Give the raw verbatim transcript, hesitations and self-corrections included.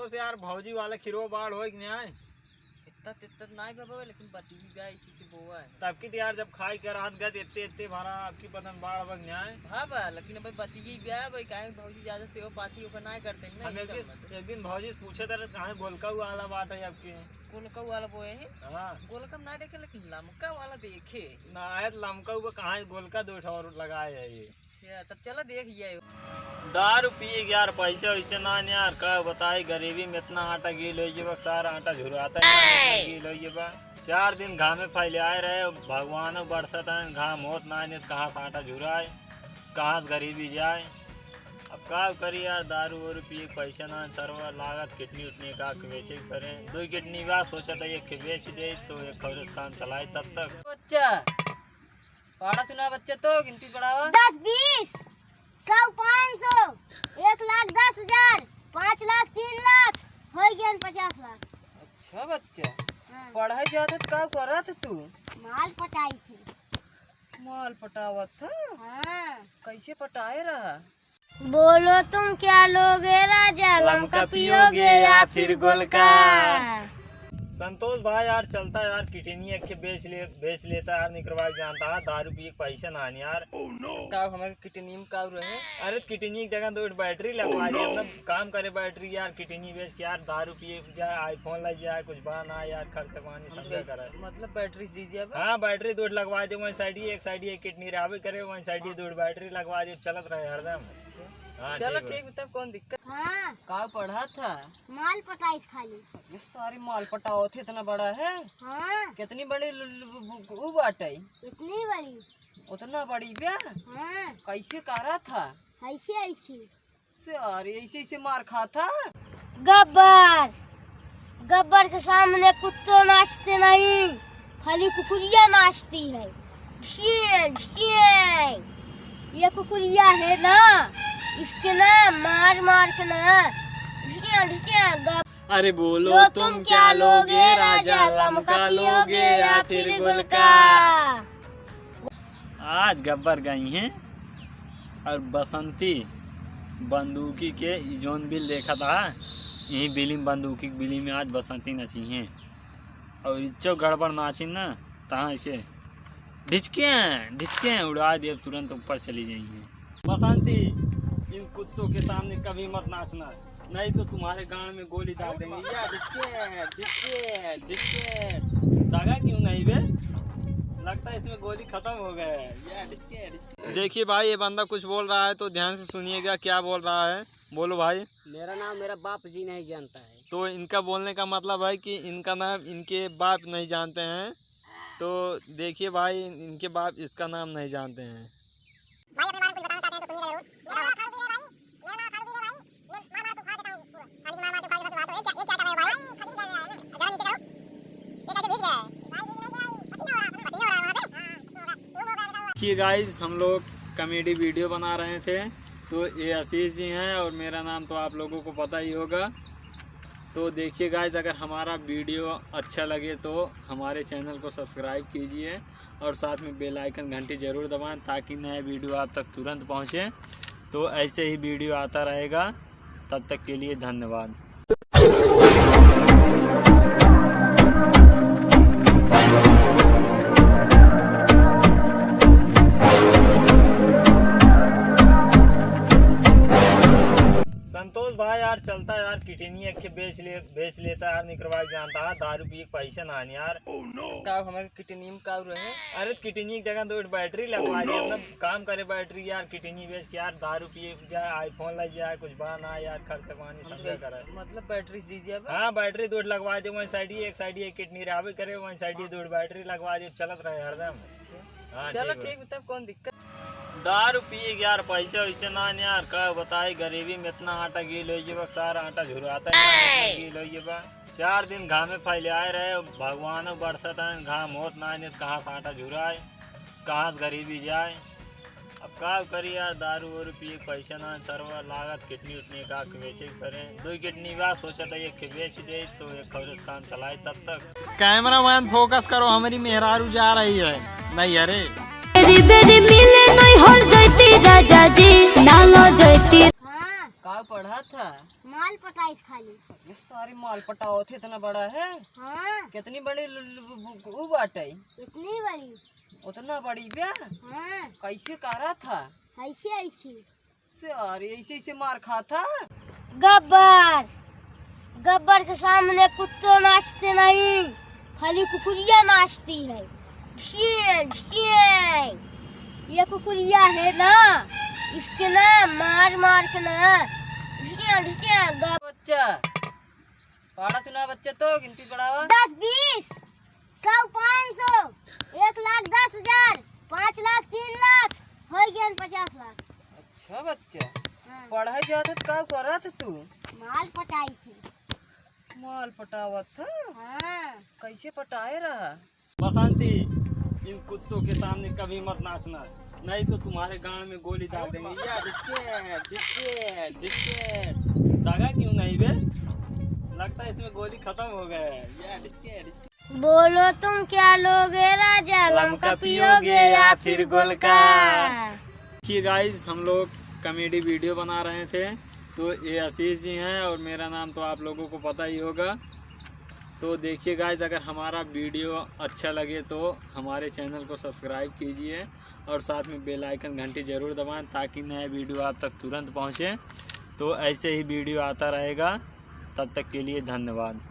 से यार, भौजी वाला खिरो बाढ़ होई कि नाहीं? इतना तित्तर नाहीं बाबा, लेकिन बतिये बा, इसी से बोवा है। तब की तो यार, जब खाई के रात गए, इतने, इतने भरा, अब की पता न बाढ़ बग नाहीं। हाँ बा, लेकिन अब बतिये बा, भाई, काहे भौजी ज्यादा सेवा पाती ओकर नाहीं करते हैं ना, हम यही एक सब दिन, मतलब। एक दिन भौजी से पूछे थे, "काहे गोलका वाला बाटे आपके?" गोलका वाला बोए हैं? हाँ। गोलका में ना देखे, लेकिन लमका वाला देखे। ना आए तो लमका हुआ, कहाँ गोलका दो ठो और लगाए है ये। अच्छा, तब चलो देख ये। दारू पिए के यार, पैसे वैसे ना यार, का बताई, गरीबी में इतना आटा गील होइ गया बा, सारा आटा झुराता है, इतना गील होइ गया बा। चार दिन घामे फैले आए रहे, भगवान बरसत है, घाम होत ना, नहीं तो कहाँ से आटा झुराए, कहाँ से गरीबी जाए। अब का करी यार, दारू वारू पिए के पैसे ना, सरवा लागत किडनी उडनी का के बेचे के परे। दो किडनी बा, सोचा था एक के बेच दे तो एक खौरस काम चलाए तब तक। बच्चा, पहाड़ा सुना बच्चा, तो गिनती पढ़ावा। दस, बीस, सौ, पाँच सौ, एक लाख दस हजार, पाँच लाख, तीन लाख, हो गया पचास लाख। अच्छा बच्चा, हाँ। पढ़ाई जात है तो का करत है तू? माल पटाई थी। माल पटावत है? हाँ। कैसे पटाए रहा? बोलो तुम क्या लोगे राजा, लमका पियोगे या फिर गोलका? संतोष भाई यार, चलता यार, किडनी एक के बेच ले, बेच लेता यार, निकरवा के जानता है, दारू पिए के पैसा ना आन यार। का हमारे किडनी में का रहे? अरे तो किडनी की जगह तो बैटरी लगवा दे, मतलब काम करे बैटरी यार, किडनी बेच के यार, दारू पिए जाए, iPhone ला जाए, कुछ बा ना यार, खर्च पानी समझा करे। मतलब बैटरी दीजिए अब। हाँ, बैटरी दो लगवा दे, वन साइड ही, एक साइड ही किडनी रहबे करे, वन साइड ही दो बैटरी लगवा दे, चलत रहे हरदम। अच्छा। हाँ, चलो ठीक बा। ठीक, तब कौन दिक्कत? हाँ। का पढ़ा था? माल पटाई खाली। ये सारी माल पटावत है, इतना बड़ा है? हाँ। कितनी बड़ी लु-, लु-, लु-, वो बाटे? इतनी बड़ी। उतना बड़ी बे? हाँ। कैसे करा था? ऐसे, ऐसे। सारे ऐसे, ऐसे मार खाता। गब्बर, गब्बर के सामने कुत्तो नाचते नहीं, खाली कुकुरिया नाचती है। ढिए, ढिए। ये कुकुरिया है ना, इसके ना मार मार के ना, ढिए, ढिए, गब- अरे बोलो लो तुम क्या लोगे राजा, लमका पियोगे या फिर गोलका? आज गब्बर गई हैं और बसंती बंदूकी के ई जौन बिल देखा था, यही बिली में, बंदूकी के बिली में आज बसंती नची हैं। और इच्चो गड़बड़ नाची ना, तहाँ इसे ढिचके, ढिचके उड़ा दिए, तुरंत ऊपर चली जाइए। बसंती, इन कुत्तों के सामने कभी मत नाचना, नहीं तो तुम्हारे गांड में गोली दाग देंगे। या ढिचके, ढिचके, ढिचके। दागा क्यों नहीं बे? लगता है इसमें गोली खत्म हो गया है। या ढिचके, ढिचके। देखिए भाई, ये बंदा कुछ बोल रहा है, तो ध्यान से सुनिएगा क्या बोल रहा है। बोलो भाई। मेरा नाम मेरा बाप जी नहीं जानता है। तो इनका बोलने का मतलब है कि इनका नाम इनके बाप नहीं जानते हैं। तो देखिए भाई, इनके बाप इसका नाम नहीं जानते हैं। भाई, अपने बारे में कुछ बताना चाहते हैं तो सुनिएगा जरूर। मेरा नाम फारूक है भाई, मेरा नाम फारूक है भाई। मैं मार मार के उखाड़ देता हूँ पूरा। अरे मार मार के उखाड़ देता हूँ, ये क्या, ये क्या कर रहे हो भाई? फंसी जा रहे हैं। जरा नीचे करो। ये कैसे भीग गया है? भाई, भीग नहीं गया है, पसीना हो रहा है, पसीना हो रहा है वहाँ पे। हाँ, पसीना हो रहा है। देखिए गाइस, हम लोग कॉमेडी वीडियो बना रहे थे, तो ये आशीष जी हैं और मेरा नाम तो आप लोगों को पता ही होगा। तो देखिए गाइस, अगर हमारा वीडियो अच्छा लगे तो हमारे चैनल को सब्सक्राइब कीजिए और साथ में बेल आइकन घंटी ज़रूर दबाएं, ताकि नया वीडियो आप तक तुरंत पहुँचे। तो ऐसे ही वीडियो आता रहेगा, तब तक के लिए धन्यवाद। संतोष भाई यार, चलता यार, किडनी एक के बेच ले, बेच लेता यार, निकरवा के जानता है, दारू पिए के पैसे ना आन यार। का हमारे किडनी में का रहे? अरे तो किडनी की जगह तो बैटरी लगवा दे, मतलब काम करे बैटरी यार, किडनी बेच के यार, दारू पिए जाए, iPhone ला जाए, कुछ बा ना यार, खर्च पानी समझा करे। मतलब बैटरी दीजिए अब। हाँ, बैटरी दो लगवा दे, वन साइड ही, एक साइड ही एक किडनी रहबे करे, वन साइड ही दो बैटरी लगवा दे, चलत रहे हरदम। अच्छा। हाँ, चलो ठीक बा। ठीक बा, तब कौन दिक्कत? दारू पिए के यार, पैसे वैसे ना यार, का बताई, गरीबी में इतना आटा गील होइ गया बा, सारा आटा झुराता है, गील होइ गया बा। चार दिन घामे फैले आए रहे, भगवान बरसत है, घाम होत ना, नहीं तो कहाँ से आटा झुराए, कहाँ से गरीबी जाए। अब का करी यार, दारू वारू पिए के पैसा ना, सरवा लागत किडनी उडनी का के बेचे के परे। दो किडनी बा, सोचा था एक के बेच दे तो एक खौरस काम चलाए तब तक। कैमरामैन फोकस करो, हमारी मेहरारू जा रही है। नहीं अरे। तेरी बेरी मिले नहीं हर जैती राजा जी, ना लो जैती। हाँ। का का पढ़त ह? माल पटाइत खाली। ये सारी माल पटावत है, इतना बड़ा है? हाँ। कितनी बड़ी लु-, लु-, बु-, बु-, उ बाटे? इतनी बड़ी। उतना बड़ी बे? हाँ। कैसे करत ह? ऐसे, ऐसे। सारे ऐसे, ऐसे मार खात ह। गब्बर, गब्बर के सामने कुत्तो नाचते नहीं, खाली कुकुरिया नाचती है। ढिए, ढिए। ये कुकुरिया है ना, इसके ना मार मार के ना, ढिए, ढिए, गब- बच्चा, पहाड़ा सुना बच्चा, तो गिनती पढ़ावा। दस, बीस, सौ, पाँच सौ, एक लाख दस हजार, पाँच लाख, तीन लाख, हो गया पचास लाख। अच्छा बच्चा, हाँ। पढ़ाई जात है तो का करत है तू? माल पटाई थी। माल पटावत है? हाँ। कैसे पटाए रहा? बसंती, इन कुत्तों के सामने कभी मत नाचना, नहीं तो तुम्हारे गांड में गोली डाल देंगे। या डिस्के, डिस्के, डिस्के। दगा क्यों नहीं बे? लगता है इसमें गोली खत्म हो गया है। या डिस्के, डिस्के। बोलो तुम क्या लोगे राजा, लमका पियोगे या फिर गोलका? देखिए गाइस, हम लोग कॉमेडी वीडियो बना रहे थे, तो ये आशीष जी हैं और मेरा नाम तो आप लोगों को पता ही होगा। तो देखिए गाइस, अगर हमारा वीडियो अच्छा लगे तो हमारे चैनल को सब्सक्राइब कीजिए और साथ में बेल आइकन घंटी ज़रूर दबाएं, ताकि नए वीडियो आप तक तुरंत पहुँचे। तो ऐसे ही वीडियो आता रहेगा, तब तक के लिए धन्यवाद।